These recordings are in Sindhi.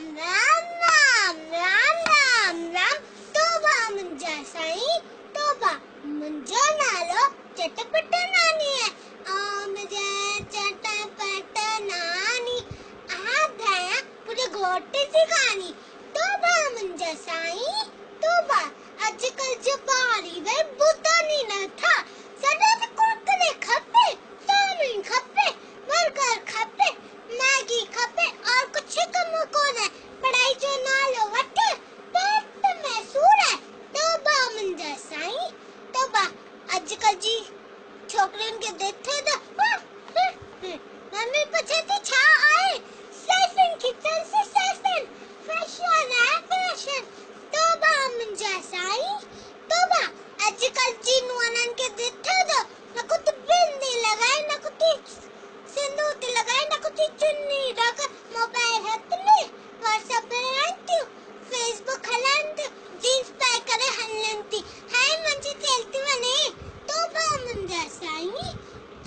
رام رام رام رام رام رام، توبه منهنجا سائين توبه. منهنجو نالو چٽپٽ ناني آهي. آئون به چٽپٽ ناني آهيان، ٻڌايان پوري گهوٽ جي ڪهاڻي. توبه منهنجا سائين توبه. اڄڪلهه جا ٻار ئي وري ٻڌن ئي نه ٿا. سڄو ڏينهن ڪرڪري کپي، چائومين کپي، برگر کپي، ميگي کپي اور ڪجهه ڪم ڪونهي. پڙهائي جو نالو وٺ، پيٽ ۾ سور آهي. توبه منهنجا سائين توبه. اڄڪلهه جي ڇوڪرين کي ڏٺو ته ممي پڇي ٿي ڇا آهي؟ سيلفين کيچن سي سيلفين، فيشن آهي فيشن. توبه منهنجا سائين توبه. اڄڪلهه جي نونهن کي ڏٺو ته نه ڪو ٿي بندي لڳائي، نه ڪو ٿي سندور ٿي لڳائي، نه ڪو ٿي چني رک. موبائل هٿ ۾ واٽس اپ هلائن ٿيون، فيس بڪ هلائن ٿيون، جينز پائي ڪري هلن ٿي. هاء منهنجي چيلهه ٿي وڃي. توبه منهنجا سائين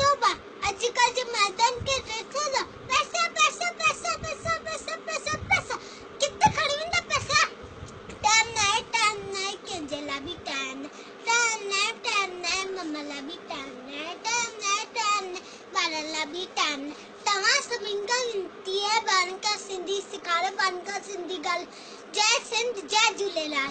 توبه. اڄڪلهه جي مردن کي ڏٺو ته پئسا پئسا پئسا پئسا پئسا پئسا پئسا. ڪٿي کڻي ويندا پئسا؟ ٽائيم ناهي، ٽائيم ناهي، ڪنهن جي لاء به ٽائيم ناهي. ٽائيم ناهي، ٽائيم ناهي، مما لاء به ٽائيم ناهي. ٽائيم ناهي، ٽائيم ناهي، ٻارن لاء به ٽائيم ناهي. توهان سڀني کان وينتي آهي ٻارن کان سنڌي سيکاريو، ٻارن کان سنڌي ڳالهايو. جئي سنڌ، جئي جهوليلال.